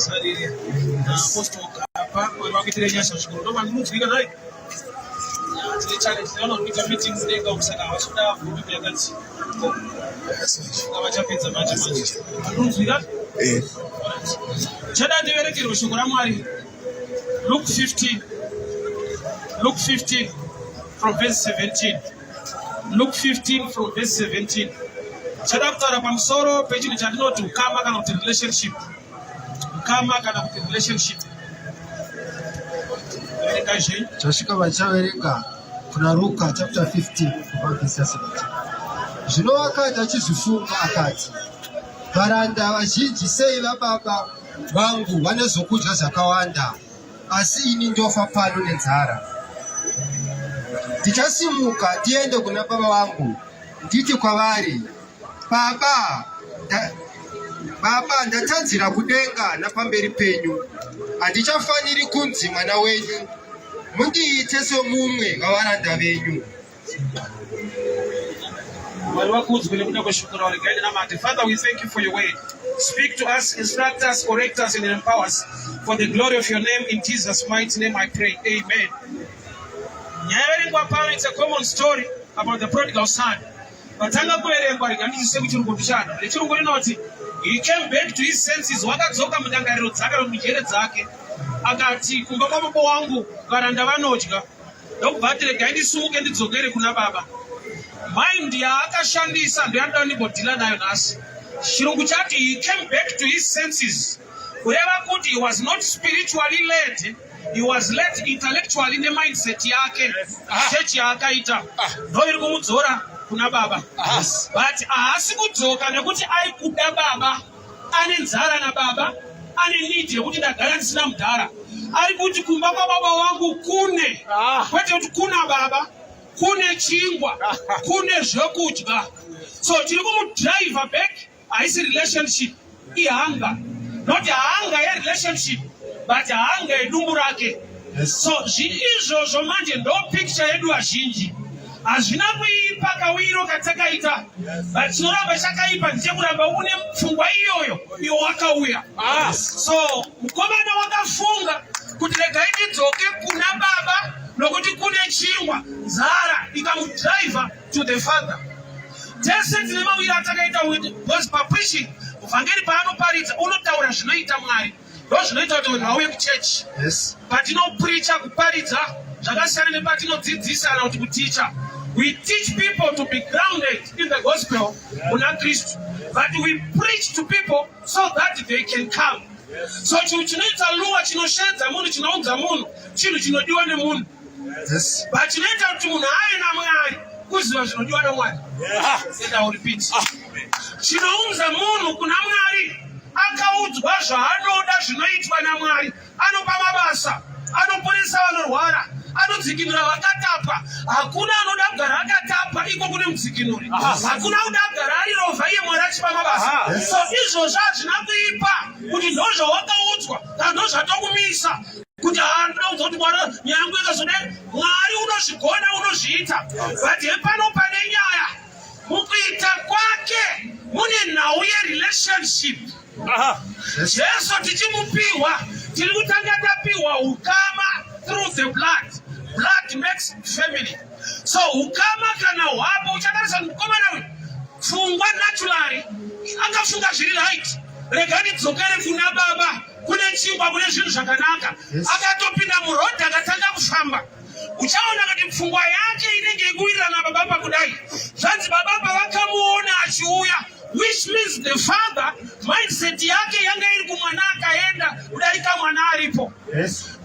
Sarire Apostle Gapa mwari vakuitire nyasha zvikuru ndovandimudzwika nhai. Tine challenge tinoona kuita meeting mudenga umu saka havasi kuda volume yakati saka vachapedza manje manje. Anonzwika? Eh. Chada ndiverengerwe shoko raMwari. Luke 15. Luke 15 from verse 17. Luke 15 from verse 17. Chada kutaura pamusoro pechinhu chandinoti ukama kana kuti relationship. Ukama kana kuti relationship. Verengai zvenyu. Tasvika vachaverenga kuna Ruka chapter 15 kubva vhesi ya 17. Zvino akati achizvifunga akati, varanda vazhinji sei vababa vangu vane zvokudya zvakawanda, asi ini ndofa pano nenzara. Ndichasimuka ndiende kuna baba vangu nditi kwavari, Baba, baba, ndatadzira kudenga napamberi penyu, handichafaniri kunzi mwana wenyu, mundiite somumwe wavaranda venyu. Mwari vakudzwe nekuda kweshoko ravo. Regai ndinamate. Father, we thank you for your word. Speak to us, instruct us, correct us, and empower us. For the glory of your name, in Jesus' mighty name I pray. Amen. Nyaya yaverengwa pano, it's a common story about the prodigal son. Patanga kuverengwa, rega ndiise kuchirungu mbichana. Rechirungu rinoti, he came back to his senses, wakadzoka mundangariro dzake kana munjere dzake. Akati, kumba kwababa wangu varanda vanodya. Ndokubva ati regai ndisimuke ndidzokere kuna baba. Mind yaakashandisa ndoyanoda ndimbodhila nayo nhasi. Chirungu chati he came back to his senses. Kureva kuti he was not spiritually led, he was led intellectually nemindset yake. Church yaakaita ndo iri kumudzora kuna baba. But haasi kudzoka nekuti ari kuda baba. Ane nzara nababa, ane need yekuti ndagara ndisina mudhara. Ari kuti kumba kwababa wangu kune, kwete kuti kuna baba, kune chingwa, kune zvekudya. So tiri kumudriver back, haisi relationship, ihunger. Not hunger yerelationship, but hunger yedumbu rake. So izvozvo manje ndo picture yedu vazhinji. Hazvina kuipa kawiro katakaita, but chinoramba chakaipa ndechekuramba une pfungwa iyoyo iwo wakauya. So mukomana wakafunga kuti regai ndidzoke kuna baba nokuti kune chingwa, nzara ikamudriver to the father. Tese tine mawiro atakaita because papreaching muvhangeri paanoparidza unotaura zvinoita Mwari, ndozvinoita kuti vanhu vauye kuchechi. Patinopreacha kuparidza zvakasiyana nepatinodzidzisa kana kuti kuticha. We teach people to be grounded in the gospel kuna Kristu, but we preach to people so that they can come. So chinhu chinoita luwa chinoshedza munhu, chinounza munhu, chinhu chinodiwa nemunhu. But chinoita kuti munhu ave naMwari kuziva zvinodiwa naMwari. And I will repeat. Chinounza munhu kuna Mwari akaudzwa zvaanoda zvinoitwa naMwari. Anopa mabasa, anoporesa vanorwara, anodzikinura vakatapwa. Hakuna anoda kugara akatapwa, iko kune mudzikinuri. Hakuna kuda kugara ari rovha iye Mwari achipa mabasa. So izvozvo hazvina kuipa kuti ndozvawakaudzwa kana ndozvatokumisa kuti ndoda kuudza kuti Mwari nyaya yangu yakazodai. Mwari unozvigona, unozviita, but hepano pane nyaya. Mukuita kwake mune nhau yerelationship. Jesu tichimupiwa, tiri kutanga tapiwa ukama through the blood. Blood makes family. So ukama kana hwapo, uchatarisa mukomana uyu pfungwa naturally akafunga zviri right, rega ndidzokere kuna baba, kune chingwa, kune zvinhu zvakanaka. Akatopinda murodhi akatanga kufamba. Uchaona kuti pfungwa yake inenge ikuwirirana baba pakudai. Zvanzi baba pavakamuona achiuya, which means the father mindset yake yanga iri kumwana akaenda kudarika mwana aripo.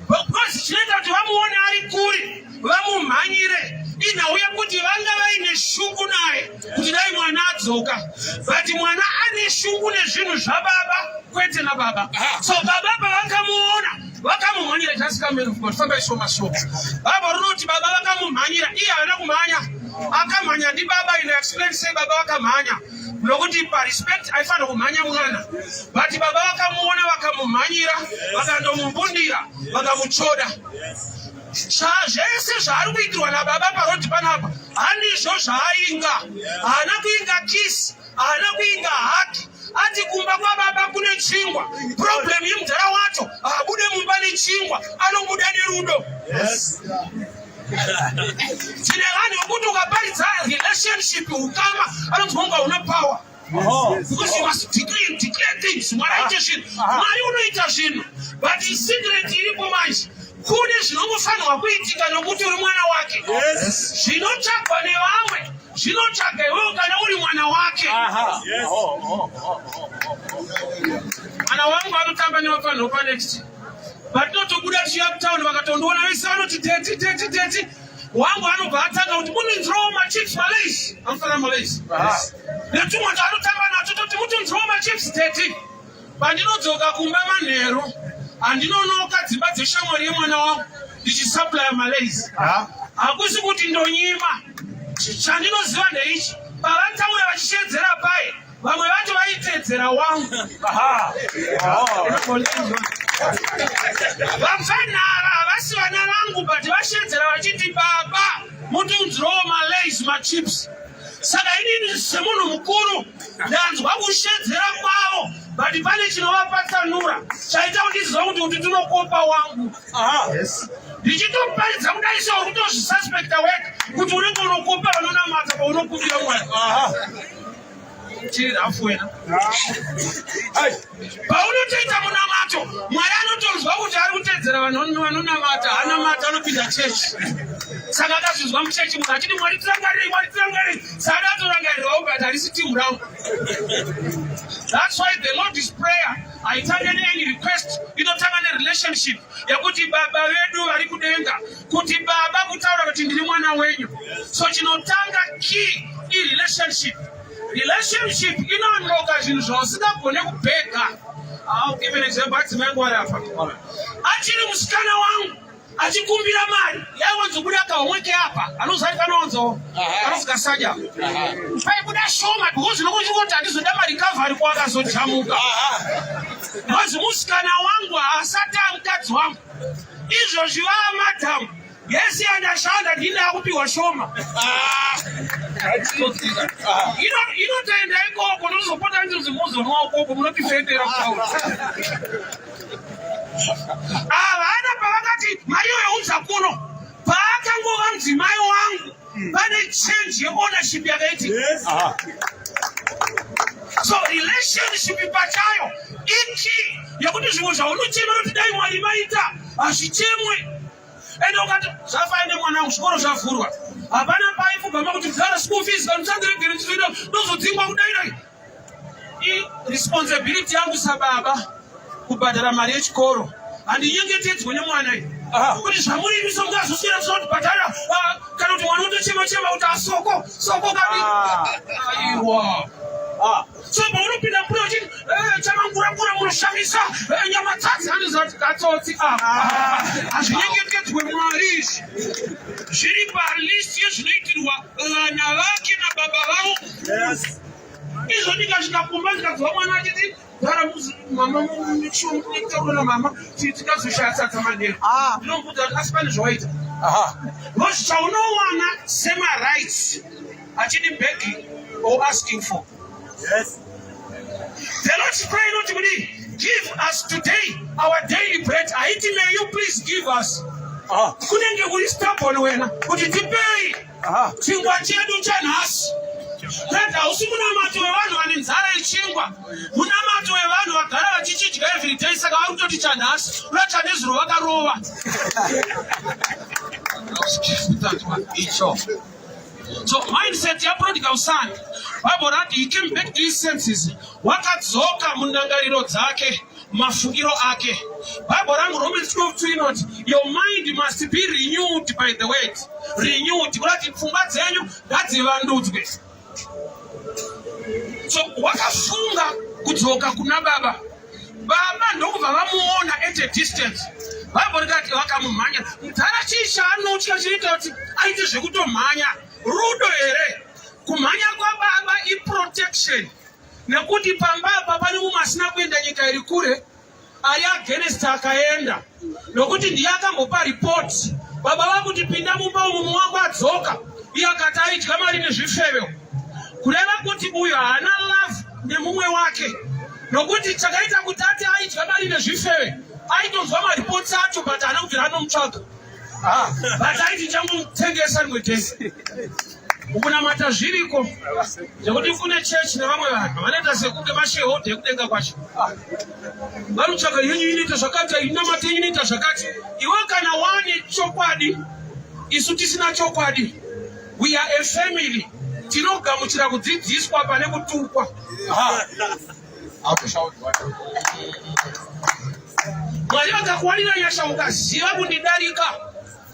Because chinoita kuti vamuone ari kure vamumhanyire inhau yekuti vanga vaine shungu naye kuti dai mwana adzoka, but mwana ane shungu nezvinhu zvababa kwete nababa. So baba pavakamuona vakamumhanyira. Just come in, God, fambai shoma shoma. Baba rinoti baba vakamumhanyira, iye haana kumhanya, akamhanya ndi baba. Ino explain sei baba vakamhanya, nokuti parespect aifanira kumhanya mwana, but baba vakamuona vakamumhanyira, vakandomumbundira, vakamutsvoda. Zvese zvaari kuitirwa nababa parodhi panapa handizvo zvaainga. Haana kuinga kiss, haana kuinga hug. Ati kumba kwababa kune chingwa. Problem yemudhara anoitwa anobuda nerudo. Tine vanhu vekuti ukaparidza relationship, ukama, anonzwa kunga una power. Because you must declare, declare things. Mwari aite zvinhu. Mwari unoita zvinhu. But secret iripo manje. Kune zvinongofanirwa kuitika nokuti uri mwana wake. Zvinotsvagwa nevamwe zvinotsvaga iwewe kana uri mwana wake. Mwana wangu anotamba nevafanirwa panext. Patinotobuda tichiuya kutauni vakatondiona vese vanoti daddy, daddy, daddy. Wangu anobva atanga kuti muninzirawo machips, maLays. Anofanira maLays. Netumwe taanotamba nacho toti mutinzirawo machips, daddy. Pandinodzoka kumba manheru handinonoka dzimba dzeshamwari yemwana wangu ndichisupplya maLays. Hakusi kuti ndonyima. Chandinoziva ndeichi, pavataura vachishedzera pai, vamwe vacho vaitedzera wangu. Vapfanhara havasi vana vangu, but vashedzera vachiti, "Baba, mutinzirawo maLays, machips." Saka inini semunhu mukuru ndanzwa kushedzera kwavo, but pane chinovapatsanura chaita kuti ndiziva kuti tinokopa wangu. Ndichitoparidza kudai so, uri kutozvisuspecta wega kuti unenge unokopa vanonamata paunokumbira Mwari. Chiri rafu wena. Paunotoita munamato, Mwari anotonzwa kuti ari kutedzera vanhu vanonamata. Anamata anopinda chechi. Saka akazvinzwa muchechi munhu achiti, "Mwari tirangarirei, Mwari tirangarirei." Saka atorangarirwawo, but harisi timu rangu. That's why the Lord's Prayer haitange neany request, inotanga nerelationship yekuti, "Baba vedu vari kudenga." Kuti baba kutaura kuti ndiri mwana wenyu. So chinotanga key irelationship. Relationship inounlocka zvinhu zvausingagone kubhega. I'll give an example. Adzimai angu ari apa. Achiri musikana wangu achikumbira mari, yaiwanzobuda kahomwe keapa anozati kanowanzo kanozi kasaja, paibuda shoma because nokuti handizoda marecovery kwakazojamuka. Because musikana wangu, haasati amukadzi wangu. Izvozvi vaamadhamu yese yandashanda, ndini akupiwa shoma. Inotoenda ikoko, ndozopota ndizozi muzonwa ukoko munotifendera kutaura. Havana pavakati mari iyo yaunza kuno. Paakangova mudzimai wangu, pane change yeownership yakaitika. So relationship pachayo ikey yekuti zvimwe zvaunochema kuti dai Mwari maita hazvichemwe. Ende ukati zvafaine mwana wangu, zvikoro zvavhurwa, hapana paipfugama kuti dzara school fees kana musandiregere ndizoita ndozodzingwa kudai dai. Iresponsibility yangu sababa kubhadhara mari yechikoro. Handinyengetedzwe nemwana iyi kuti zvamurimiso mungazoswera kuti bhadhara, kana kuti mwana utochema chema kuti asoko soko kani. Aiwa. So paunopinda mvura uchiti, "Chamangurangura munoshamisa, nyama tsatsi," handizati katsotsi. Hazvinyengetedzwe Mwari izvi, zviri palist yezvinoitirwa vana vake nababa vavo. Izvo ndikasvika kumba ndikadzwa mwana achiti, "Gara mama, mutauro namama, tikazoshaya sadza manheru," ndinomuudza kuti asi pane zvawaita. Because chaunowana semarights achidi begging or asking for. The Lord's Prayer inoti kudii? "Give us today our daily bread." Haiti, "May you please give us." Kunenge kuri stubborn wena kuti tipei chingwa chedu chanhasi. Kwete, hausi munamato wevanhu vane nzara yechingwa, munamato wevanhu vagara vachichidya everyday, saka vari kutoti chanhasi uda chanezuro vakarova. Icho. So mindset yaprodigal son, Bible rati he came back to his senses, wakadzoka mundangariro dzake, mafungiro ake. Bible rangu Romans 12 inoti your mind must be renewed by the word. Renewed kurati pfungwa dzenyu ngadzivandudzwe. So wakafunga kudzoka kuna baba. Baba ndokubva vamuona at a distance. Bible rikati vakamumhanya. Mudhara, chii chaanotya chinoita kuti aite zvekutomhanya? Rudo here? Kumhanya kwababa iprotection, nekuti pamba apa pane mumwe asina kuenda nyika iri kure, ari against akaenda, nokuti ndiye akambopa ripoti baba vakuti, "Pinda mumba umu, mumwe wangu adzoka." Iye akati aidya mari nezvifeve. Kureva kuti uyu haana love nemumwe wake, nokuti chakaita kuti ati aidya mari nezvifeve. Aitonzwa mareports acho but haana kubvira anomutsvaga. Ah, but aiti changomutengesa rimwe day. Mukunamata zviriko zvekuti kune chechi nevamwe vanhu vanoita sekunge mashehodha ekudenga kwacho. Vanotsvaga yenyu inoita zvakati, inamata yenyu inoita zvakati. Iwe kana wane chokwadi, isu tisina chokwadi. We are a family. Tinogamuchira kudzidziswa pane kutukwa. Mwari vakakuwanira nyasha ukaziva kundidarika.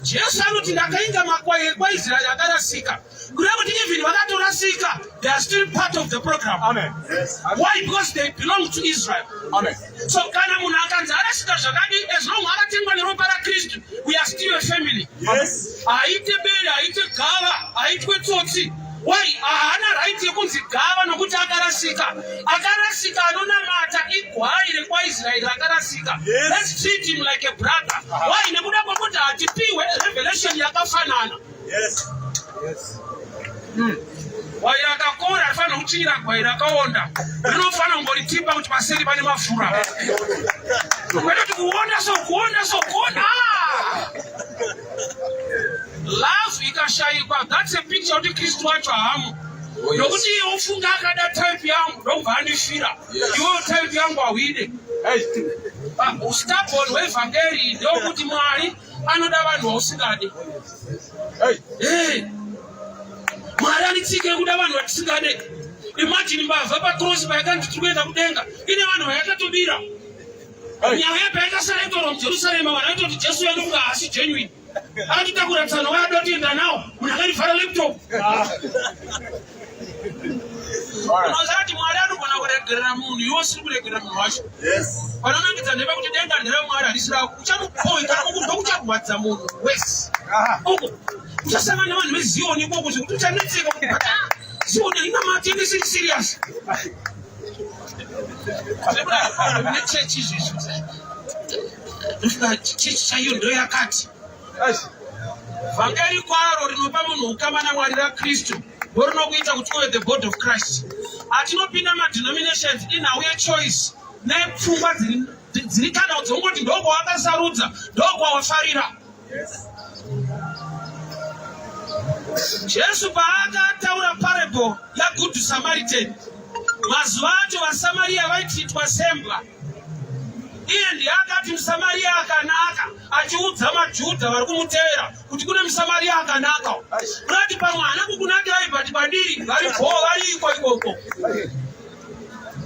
Jesu anoti ndakainga makwai ekwaIsraeri akarasika. Kureva kuti even vakatorasika, they are still part of the program. Amen. Yes. Why? Because they belong to Israel. Amen. So kana munhu akanzi arasika zvakadii, as long akatengwa neropa raKristu, we are still a family. Yes. Haite bere, haite gava, haitwe tsotsi. Why? Haana right yekunzi gava nokuti akarasika. Akarasika anonamata igwai rekwaIsraeri rakarasika. Yes. Let's treat him like a brother. Why? Nekuda kwekuti hatipiwe revelation yakafanana. Yes. Yes. Gwai rakakora harifanira kuchinyira gwai rakaonda, rinofanira kungoritipa kuti paseri pane mafura, kwete kuti kuonda so kuonda so kuonda. Love ikashayikwa, that's a picture kuti Kristu wacho haamo. Oh, yes. Nokuti iye ofunga akada type yangu ndokubva andifira, Yes. iwewo type yangu hauide. Hey. Stubborn hwevhangeri ndewokuti Mwari anoda vanhu vausingade. Hey. Hey. Mwari anetsika yekuda vanhu vatisingade. Imagine mbavha pacross payakanzi tiri kuenda kudenga ine vanhu vayakatobira. Hey. Nyaya payakasara itorwa muJerusarema vanhu vaitoti Jesu yanokunga haasi genuine. Akatitakura tsano vayada kutoenda nawo munhu akarivhara laptop. All right. Unoziva kuti Mwari anogona kuregerera munhu iwe usiri kuregerera munhu wacho. Yes. Panonangidza ndeva kuti denga nderaMwari harisi rako. Uchamukoika uku ndokucharwadza munhu wese. Aha. Uku uchasangana nevanhu veZioni ikoko zvekuti uchanetseka kuti but ah, Zioni haina mati ine siri serious. Nechechi izvezvi. Chechi chaiyo ndo yakati. Yes. Vhangeri kwaro rinopa munhu ukama naMwari raKristu ndorinokuita kuti uve the body of Christ. Atinopinda madenominations inhau yechoice nepfungwa dziri kana dzongoti ndokwawakasarudza ndokwawafarira. Yes. Jesu paakataura parable yaGood Samaritan, mazuva acho vaSamaria vaititwa sembwa. Iye ndiye akati muSamaria akanaka, achiudza maJudha vari kumutevera kuti kune muSamaria akanaka. Kurati pamwe haana kukunakirai but kwandiri vari bhoo vari iko ikoko.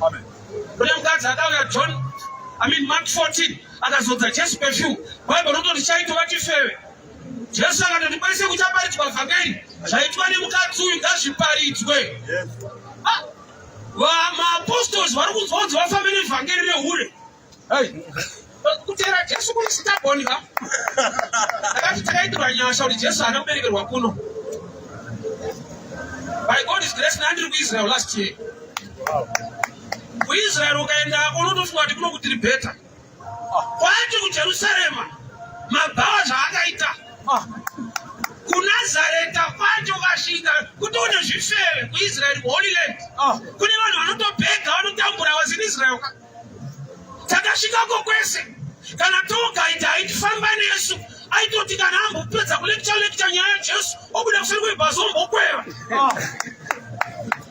Amen. Kune mukadzi akauya John, I mean Mark 14, akazodza Jesu perfume. Bible rinototi chaitova chifeve. Jesu akatoti kwese kuchaparidzwa vhangeri zvaitwa nemukadzi uyu ngazviparidzwe. Yes. Ah, maapostles vari kunzwa kunzi vafambe nevhangeri rehure. Hey. Kuteera Jesu kuri stubborn ka. Ndakati takaitirwa nyasha kuti Jesu haana kuberekerwa kuno. By God's grace ndandiri kuIsrael last year. KuIsrael ukaendako unotofunga kuti kuno kutiri better. Kwati kuJerusarema mabhawa zvaakaita. KuNazareta kwacho ukasvika kuti une zvifeve kuIsrael kuHoly Land. Kune vanhu vanotobhega vanotambura was in Israel. Takasvikako kwese kana togaita aitifamba nesu aitoti kana ambopedza kulecture lecture nyaya yaJesu obuda kuseri kwebhazi ombokweva.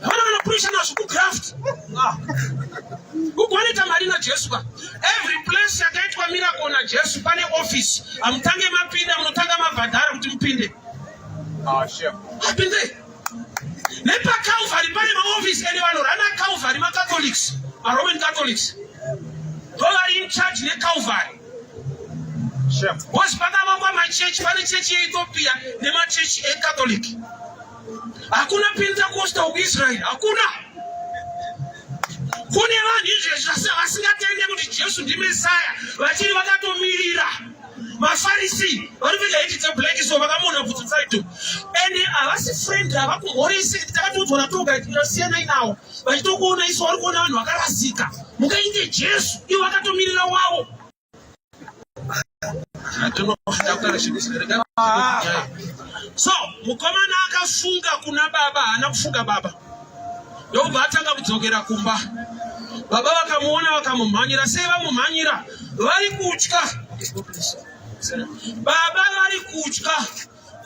Vana vanopurisha nazvo kugraft. Ugonoita mari naJesu ka. Every place yakaitwa miracle naJesu pane office. Hamutange mapinda munotanga mabhadhara kuti mupinde. Ah, shame. Apinde. NepaCalvary pane maoffice ende vanorana Calvary maCatholics, maRoman Catholics. Ndovari in charge neCalvary. Shame. Because pakavakwa machechi, pane chechi yeEthiopia nemachechi eCatholic. Hakuna Pentecostal kuIsrael, hakuna. Kune vanhu izvezvi vasingatende kuti Jesu ndiMesaya, vachiri vakatomirira. MaFarisi vari kupfeka heti dzeblack so vakamuona bvudzi tsaitu ende havasi friend, havakumhorisi. Takatiudzwa natoga siyanai nawo, vachitokuona isu vari kuona vanhu vakarasika. Mukaite Jesu, ivo vakatomirira wavo. So mukomana akafunga kuna baba, haana kufunga baba, ndokubva atanga kudzokera kumba. Baba vakamuona vakamumhanyira. Sei vamumhanyira? Vari kutya. Baba vari kutya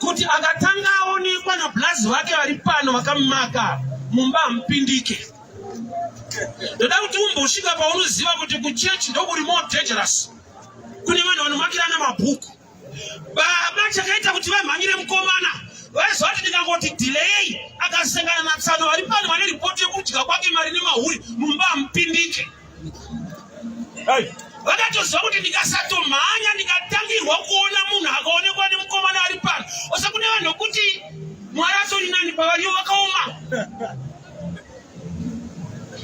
kuti akatanga aonekwa nablazi vake vari pano vakamumaka mumba hamupindike. Ndoda kuti umbosvika paunoziva kuti kuchechi ndokuri more dangerous. Kune vanhu vanomakirana mabhuku. Baba chakaita kuti vamhanyire mukomana vaiziva kuti ndikangoti delay akasangana natsano vari pano vane ripoti yekudya kwake mari nemahuri mumba hamupindike. Vakatoziva kuti ndikasatomhanya ndikatangirwa kuona munhu akaonekwa nemukomana ari pano. Ose kune vanhu vekuti Mwari atori nani pavariwo vakaoma.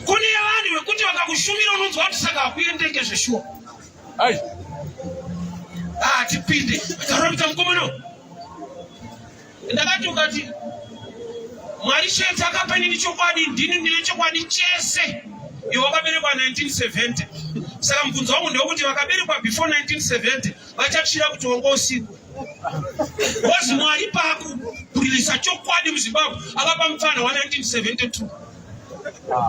Kune vanhu vekuti vakakushumira unonzwa kuti saka hakuendeke zveshuwa. Ai. Ah, tipinde. Taura mukomana. Ndakati ukati Mwari chete akapa inini chokwadi, ndini ndine chokwadi chese. Iwe wakaberekwa 1970. Saka mubvunzo wangu ndewekuti vakaberekwa before 1970 vachatyira kuti wanga usiku. Because Mwari paakuburirisa chokwadi muZimbabwe akapa mupfana wa 1972.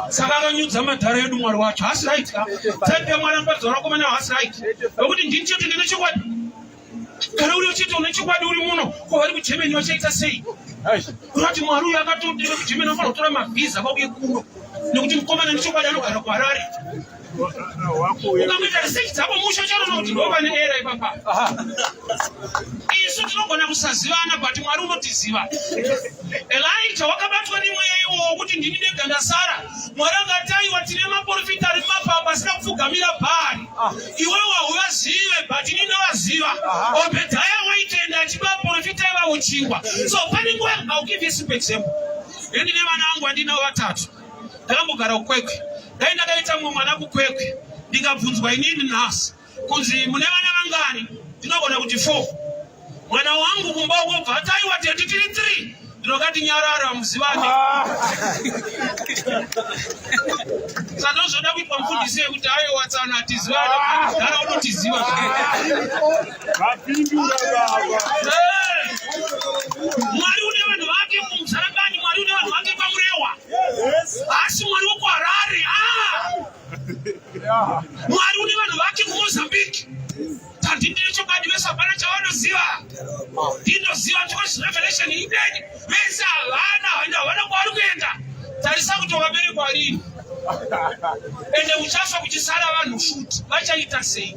Saka akanyudza madhara edu Mwari wacho. Haasi right ka? Type yaMwari anoparidza vanakomana haasi right. Nokuti ndini chete ndine chokwadi. Kana uri chete une chokwadi uri muno, ko vari kuGermany vachaita sei? Unoti Mwari uyu akatotera kuGermany anofanira kutora mavhiza vauye kuno. Nekuti mukomana nechokwadi anogara kuHarare. Ukangoita research dzako musha uchaona kuti ndo vane era ipapa. Isu tinogona kusazivana but Mwari unotiziva. Elijah wakabatwa nemweya iwowo kuti ndini ndega ndasara. Mwari akati aiwa tine maprofita ari mumapapa asina kupfugamira Bhaari. Iwewe hauvazive but ini ndovaziva. Obhedhaya waitenda achipa vaprofita ivavo chingwa. So pane nguva I'll give you a simple example. Ini ndine vana vangu vandinavo vatatu. Ndakambogara kuKwekwe. Dai ndakaita mumwe mwana kuKwekwe ndikabvunzwa inini nhasi kunzi mune vana vangani ndinogona kuti 4 mwana wangu kumba uko bva taiwa teti tiri 3 ndinokati nyarara muzivane saka kuitwa mufundisi yekuti aiwa tsano atizivane gara unotiziva Vapindura baba. Mwari une vanhu vake muzarabani, Mwari une vanhu vake kwaMurewa. Asi Mwari wekuHarare. Ah! Mwari une vanhu vake kuMozambique. Tandi ndine chokwadi vese hapana chavanoziva. Ndinoziva because revelation ineni vese havana havana kwavari kuenda. Tarisa kuti wakaberekwa rini. Ende uchafa kuchisara vanhu futi vachaita sei?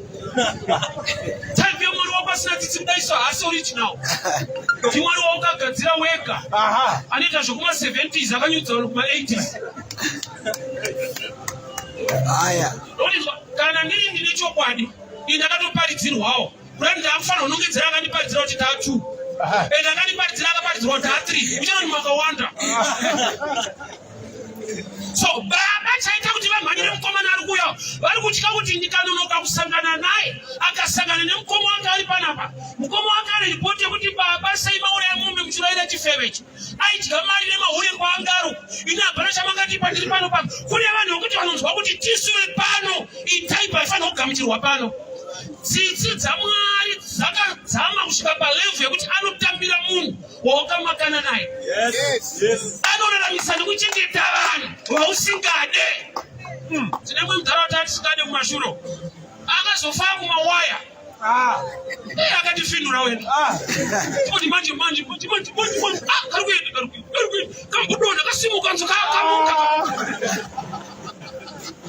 Type yemwari wako asina tsitsi kudai so haasi original. Ndimwari waukagadzira wega. Anoita zvekuma 70s akanyudza vanhu kuma 80s. Aya. Kana ndiri ndine chokwadi, ini ndakatoparidzirwawo. Kuda ndakufanira kunongedzera akandiparidzira kuti taa 2. Ende akandiparidzira akaparidzirwa kuti taa 3. Uchaona kuti makawanda. So baba chaita kuti vamhanyire mukomana ari kuuya vari kutya kuti ndikanonoka kusangana naye akasangana nemukoma wake ari panapa mukoma wake ane ripoti yekuti baba sei mauraya mombe muchiraira chifevechi aidya mari nemahure kwaangaru ini hapana chamangatipa ndiri pano pano kune vanhu vekuti vanonzwa kuti tisu vepano itaipi haifanira kugamuchirwa pano tsitsi dzamwari dzakadzama kusvika palevhu yekuti anotambira munhu wawakamakana naye anoraramisa nekuchengeta vanhu vausingade hmm. tine mwe mudhara wati atisingade kumashuro akazofa kumawaya ah. eh, akatifindura wena ah. kuti manje manje manje manje manje manje ah, kari kuenda kari kuenda kari kuenda kambudona kasimuka nzo kamuka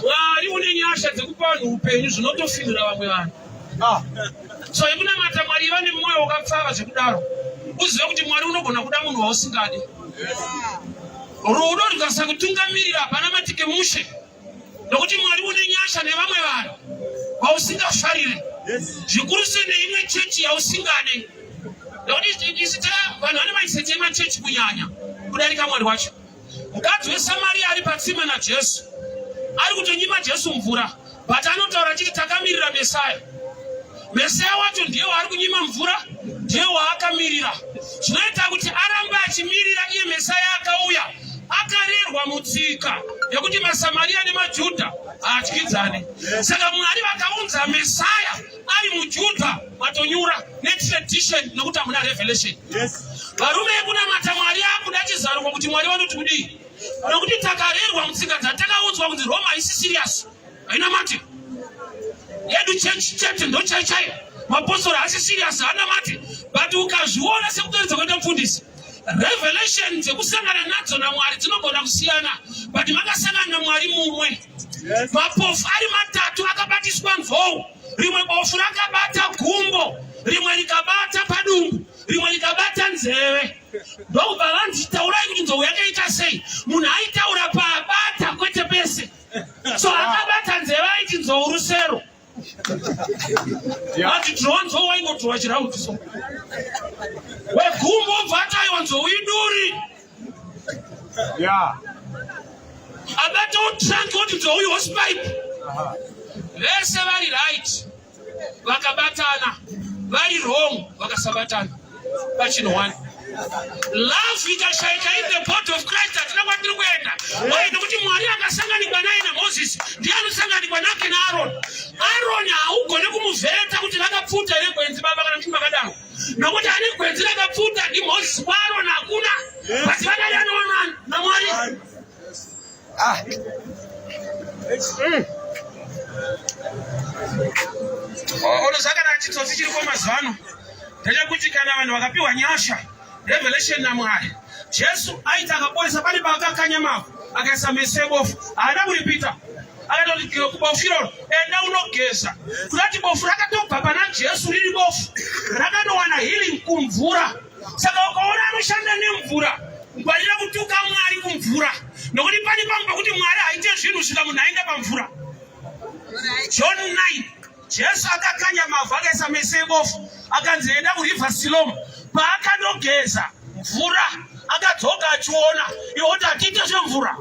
Mwari une nyasha dzekupa vanhu upenyu zvinotofindura vamwe vanhu ah. So yekunamata Mwari iva nemwoyo wakapfava zvekudaro, uzive kuti Mwari unogona kuda munhu wausingadi. Rudo rukasakutungamirira hapana matike mushe, nokuti Mwari une nyasha nevamwe vanhu vausingafarire, zvikuru sei neimwe chechi yausingade, nokuti isu vanhu vane mindset yemachechi kunyanya kudarika Mwari wacho. Mukadzi weSamaria ari patsime naJesu ari kutonyima Jesu mvura but anotaura achiti takamirira Mesaya. Mesaya wacho ndiye waari kunyima mvura, ndiye waakamirira. Zvinoita kuti arambe achimirira iye Mesaya akauya akarerwa mutsika yekuti maSamaria nemaJudha haadyidzane. Saka Mwari vakaunza Mesaya ari muJudha matonyura netradition nokuti hamuna revelation. Varume yekunamata Mwari akuda chizaruko kuti Mwari vanoti kudii, nokuti takarerwa mutsika dzatakaudzwa kunzi Roma haisi serious. Hainamati. Yedu chechi chete ndochaichaiyo. Mapostori haasi serious haanamati. But ukazviona sekutoedza kuita mfundisi. Revelation dzekusangana nadzo naMwari dzinogona kusiyana but makasangana naMwari mumwe. Mapofu ari matatu akabatiswa nzou. Rimwe bofu rakabata gumbo, rimwe rikabata padumbu, rimwe rikabata nzeve. Ndokubva vanzi taurai kuti nzou yakaita sei. Munhu aitaura paabata kwete pese. So akabata nzeve aiti nzou rusero. Ati draw nzou waingodrowa chiraundi so. Wegumbo obva ati aiwa nzou iduri. Yeah. Abatawo trunk oti nzou ihosepipe. Vese vari right vakabatana, vari wrong vakasabatana pachinhu one. Love ikashaika in the body of Christ hatina kwatiri kuenda. Why? Nekuti Mwari akasanganikwa naye naMoses ndiye anosanganikwa nake naAron. Aaron haugone kumuvheta kuti rakapfuta here gwenzi baba kana kuti makadaro. Nokuti ane gwenzi rakapfuta ndiMoses kwaAron hakuna. But vakadanoona naMwari. Ah. Unoziva kana chitsotsi chiriko mazuva ano ndechekuti kana vanhu vakapiwa nyasha revelation naMwari Jesu aiti akaporesa pane paakakanya mavhu akaisa meso ebofu haana kuripita akatoti kubofu iroro enda unogeza kunati bofu rakatobva pana Jesu riri bofu rakanowana healing kumvura Saka ukaona anoshanda nemvura ngwarira kutuka Mwari kumvura nokuti pane pamwe pekuti Mwari haite zvinhu svika munhu aenda pamvura. John 9 Jesu akakanya mavhu akaisa meso ebofu akanzi enda kuriver Siloam paakandogeza mvura akadzoka achiona iwe kuti hatiite zvemvura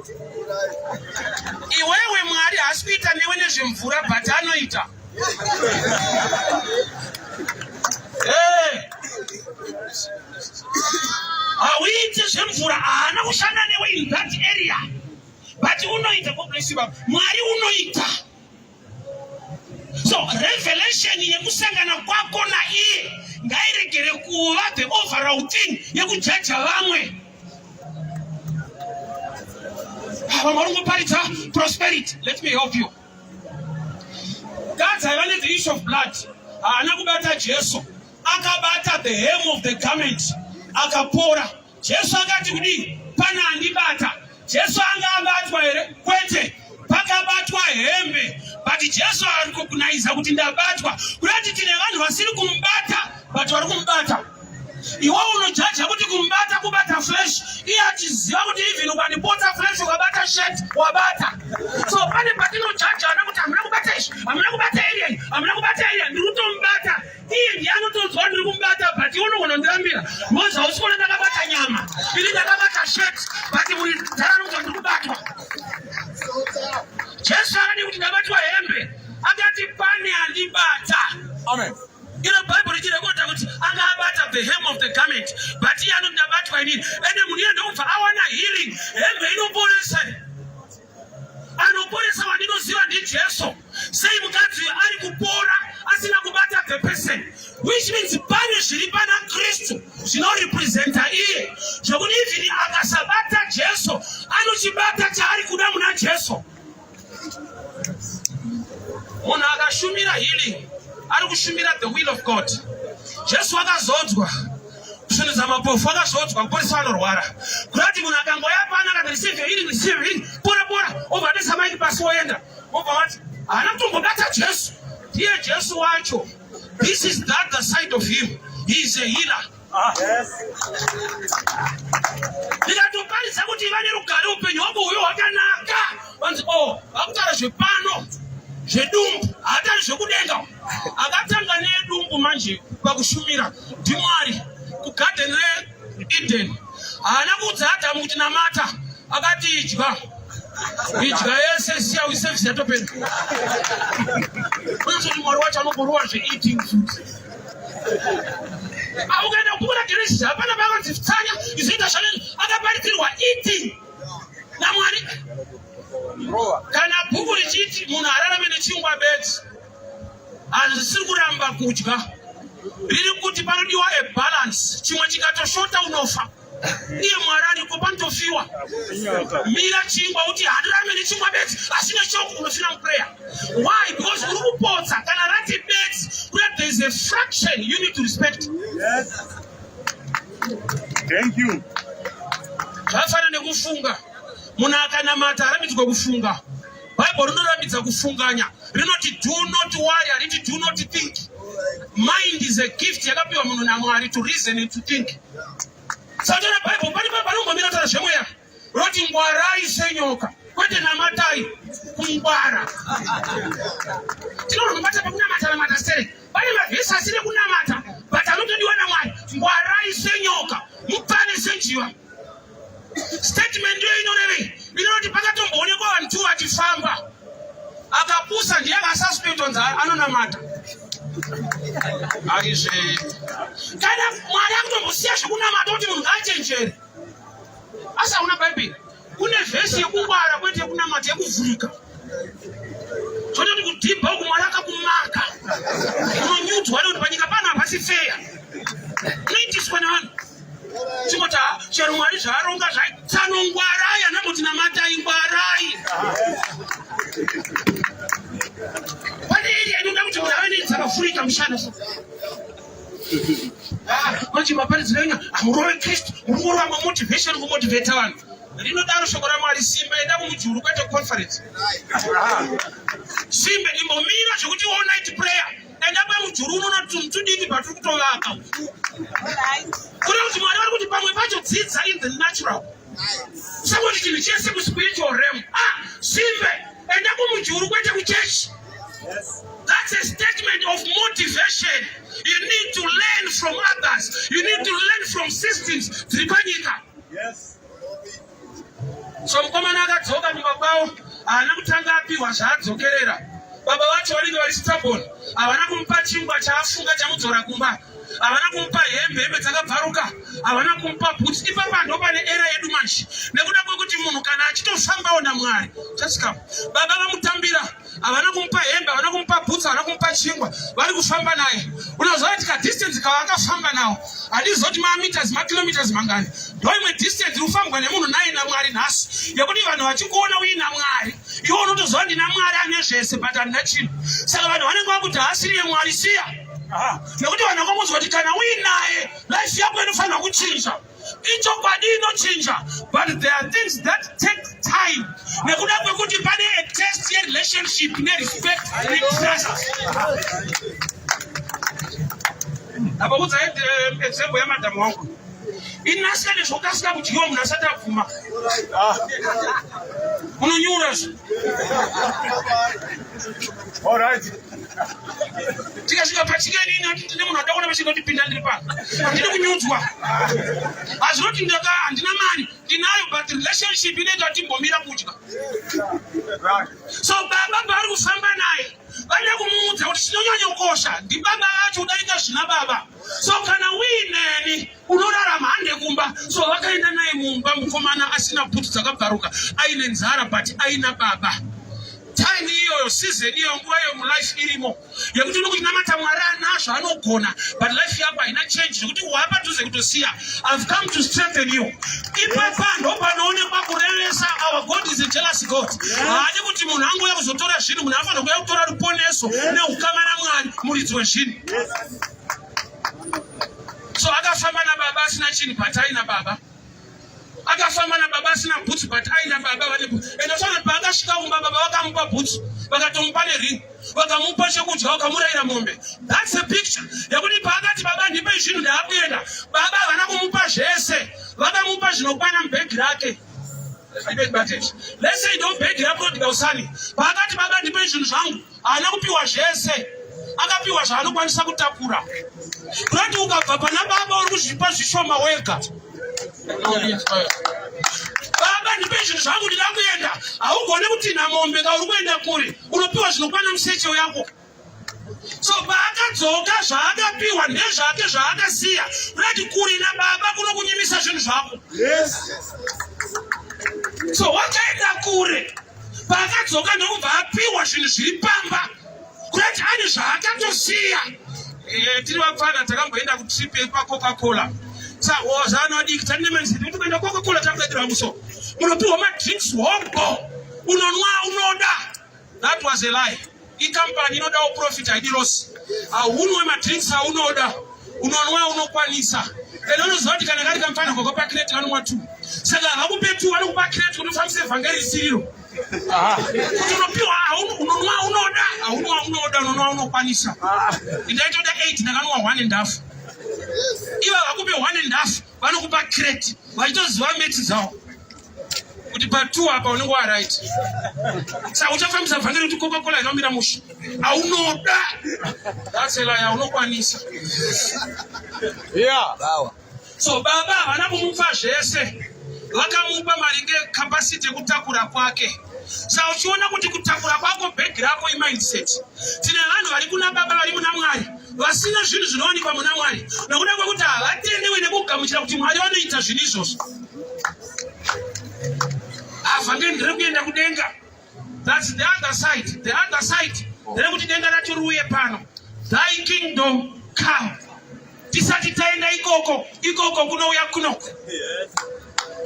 iwewe Mwari haasi kuita newe nezvemvura but anoita hauiti zvemvura haana kushanda newe in that area but unoita God bless you baba mwari unoita so revelation yekusangana kwako naiye ngairegere kuva the overall thing yekujaja vamwe vamwe vari kungoparidza prosperity let me help you Mukadzi aiva nethe issue of blood haana kubata Jesu, akabata the hem of the garment akapora. Jesu akati kudii? Pane andibata. Jesu anga abatwa here? Kwete, pakabatwa hembe, but Jesu ari kukunaiza kuti ndabatwa. Kurati tine vanhu vasiri kumubata but vari kumubata. Iwe unojaja kuti kumubata kubata flesh, iye achiziva kuti even ukandipotsa flesh ukabata shirt wabata. So pane patinojajana kuti hamuna kubata izvi, hamuna kubata area iyi, hamuna kubata area, ndiri kutomubata. Iye ndiye anotonzwa ndiri kumubata but iwe unogona kundirambira. Because hausi kuona ndakabata nyama, ini ndakabata shirt but muridhara anonzwa ndiri kubatwa. Jesu akadi kuti ndabatwa hembe, akati pane andibata. Amen. Iro Bible richirekodha kuti anga abata the hem of the garment but iye anoti ndabatwa inini ende munhu iye ndokubva awana healing hembe inoporesa anoporesa wandinoziva ndiJesu sei mukadzi uyu ari kupora asina kubata the person which means pane zviri pana Kristu zvinorepresenta iye zvekuti even akasabata Jesu anochibata chaari kuda muna Jesu Munhu akashumira healing ari kushumira the will of God. Jesu akazodzwa kusvinudza mapofu, akazodzwa kuporesa vanorwara. Kurati munhu akangoya pano akati receive healing, receive healing, pora pora, obva adesa maiki pasi woenda, obva wati haana kutombobata Jesu. Ndiye Jesu wacho. This is that the side of him. He is a healer. Ah. Yes. Ndikatoparidza kuti iva nerugare upenyu hwako huyo hwakanaka. Vanzi oh, vakutaura zvepano zvedumbu, haatari zvekudenga. Akatanga nedumbu manje pakushumira ndiMwari kugarden reEden. Haana kuudza Adamu kuti namata, akati idya. Idya yese siya uiservice yatopera. Unozoti Mwari wacho anogorowa zveeating food. Ukaenda kubhuku raGenesis hapana pakanzi tsanya izoita zvanini akaparidzirwa eating naMwari. Kana bhuku richiti munhu ararame nechingwa bedzi, hazvisiri kuramba kudya, riri kuti panodiwa a balance. Chimwe chikatoshota unofa. Iye Mwari ariko panotofiwa. Mira chingwa uti handirame nechingwa bedzi asi neshoko unofira muprayer. Why? Because uri kupotsa kana rati bedzi kuya there is a fraction you need to respect. Yes. Thank you. Zvakafanana nekufunga. Munhu akanamata arambidzwa kufunga. Bible rinorambidza kufunganya. Rinoti do not worry, hariti do not think. Mind is a gift yakapiwa munhu naMwari to reason and to think. Satana Bible pane panombomira tara zvemweya. Rinoti ngwarai senyoka. Kwete namatai, kungwara. Tinonomata pakunamata namata stereki. Pane mavhesi asiri kunamata but anotodiwa naMwari. Ngwarai senyoka, mupane senjiva. Statement iyo inorevei? Inoti pakatomboonekwa vanhu two vachifamba. Akapusa ndiye akasuspect onzi anonamata. Aizve. Kana Mwari akutombosiya zvekunamata kuti munhu ngaachenjere. Asi hauna Bhaibheri. Kune vhesi yekungwara kwete yekunamata yekuvhurika. Zvototi kudhibha uku Mwari akakumaka. Unonyudzwa nekuti panyika pano hapasi feya. Unoitiswa nevanhu. Chingoti chero Mwari zvaaronga zvai tsanongwarai anamboti namatai ngwarai. Pane iri inoda kuti munhu ave nedzakavhurika mushana so. Ah, manje maparidziro enyu hamurove Kristu, muri kurova mamotivation kumotivata vanhu. Rinodaro shoko raMwari, simba enda kumujuru kwete conference. Simbe imbomira zvekuti all night prayer. Enda pamujuru unoona tunhu tudiki patiri kutovaka. Kune kuti Mwari vari kuti pamwe pacho dzidza in the natural. Usangoti chinhu chese kuspiritual realm. Ah, simbe enda kumujuru kwete kuchechi. That's a statement of motivation. You need to learn from others. You need to learn from systems dziri panyika. Yes. So mukomana akadzoka kumba kwavo haana kutanga apiwa zvaadzokerera. Baba vacho vanenge vari stubborn, havana kumupa chingwa chaafunga chamudzora kumba, havana kumupa hembe, hembe dzakabvaruka, havana kumupa boots. Ipapa ndo pane era yedu manje, nekuda kwekuti munhu kana achitofambawo naMwari, just come. Baba vamutambira havana kumupa hembe, havana kumupa boots, havana kumupa chingwa, vari kufamba naye. Unoziva kuti kadistance kavakafamba nawo handizoti mameters makilometers mangani, ndo imwe distance iri kufambwa nemunhu naye naMwari nhasi, yekuti vanhu vachikuona uina Mwari iwe unotoziva ndina Mwari ane zvese but handina chinhu. Saka vanhu vanenge vakuti haasiriye Mwari, siya, nekuti vanhu vakangonzwa kuti kana uinaye life yako inofanira kuchinja. Ichokwadi inochinja, but there are things that take time, nekuda kwekuti pane a test yerelationship nerespect netrust. Apa kudza example yamadhamu wangu inasika nezvokasika kudyiwa munhu asati abvuma unonyura zve. All right. Tikasvika pachikeni ini ndine munhu adakuona pachikeni kuti pinda ndiri pano, handidi kunyudzwa. Hazvinoti ndaka handina mari, ndinayo, but relationship inoita kuti timbomira kudya. Right. So baba pavari kufamba naye vada kumuudza kuti chinonyanyokosha ndibaba vacho kudarika zvina baba. So kana uineni unorarama, hande kumba. So vakaenda naye mumba, mukomana asina bhutsu dzakabvaruka, aine nzara, but aina baba. Time iyoyo, season iyoyo, nguva iyoyo mulife irimo yekuti unokuchinamata Mwari anazvo anogona, but life yako haina change zvekuti wapadhuze kutosiya. I've come to strengthen you. Ipapa ndo panoonekwa kurevesa. Our God is a jealous God. Haadi kuti munhu angouya kuzotora zvinhu, munhu anofanira kuuya kutora ruponeso neukama naMwari muridzi wezvinhu. So akafamba nababa asina chinhu but aina baba. Akafamba nababa asina bhutsu but aina baba vane bhutsu. Ende usaona paakasvika kumba baba vakamupa bhutsu, vakatomupa nering, vakamupa chekudya, vakamurayira mombe. That's a picture yekuti paakati baba ndipe zvinhu ndaakuenda, baba havana kumupa zvese, vakamupa zvinokwana mubhegi rake. Let's say ndo bhegi raprodigal son. Paakati baba ndipe zvinhu zvangu, haana kupiwa zvese, akapiwa zvaanokwanisa kutakura. Kunoti ukabva pana baba uri kuzvipa zvishoma wega. Baba ndipe zvinhu zvangu ndida kuenda, haugone kutinha mombe ka uri kuenda kure, unopiwa zvinokwana musecho yako. So paakadzoka zvaakapiwa ndezvake zvaakasiya. Kunoti kure nababa kunokunyimisa zvinhu zvako. Yes. So wakaenda kure, paakadzoka ndokubva apiwa zvinhu zviri pamba, kunoti ane zvaakatosiya. Tiri vapfana takamboenda kutrip yekwaCoca-Cola. Saka vadiki tane mindset kuti kuenda Coca-Cola takudaidira muso. Munopiwa madrinks hongo. Unonwa unoda. That was a lie. Ikampani inodawo profit haidi loss. Haunwe madrinks aunoda. Unonwa unokwanisa. Ende unoziva kuti kana kari kamfana koko pacrate kanomwa two. Saka havakupe two vanokupa crate kuti ufambise vhangeri risiriro. Kuti unopiwa unonwa unoda. Haunwa unoda unonwa unokwanisa. Ndaitoda 8 ndakanwa 1 and half. Ivo havakupe 1 and half vanokupa crate vachitoziva maths dzavo kuti pa2 apa unenge waright. Saka uchafambisa vhangeri kuti Coca-Cola inomira mushe. Aunoda. That's a lie, unokwanisa. Yeah. So baba havana kumupa zvese, vakamupa maringe capacity yekutakura kwake. Saka uchiona kuti kutakura kwako bhegi rako imindset. Tine vanhu vari kuna baba vari muna Mwari vasina zvinhu zvinowanikwa muna Mwari nokuda kwekuti havatendewi nekugamuchira kuti Mwari vanoita zvinhu izvozvo. Vhangeri nderekuenda kudenga. That's the other side. The other side nderekuti denga racho riuye pano. Thy kingdom come. Tisati taenda ikoko, ikoko kunouya kunoko.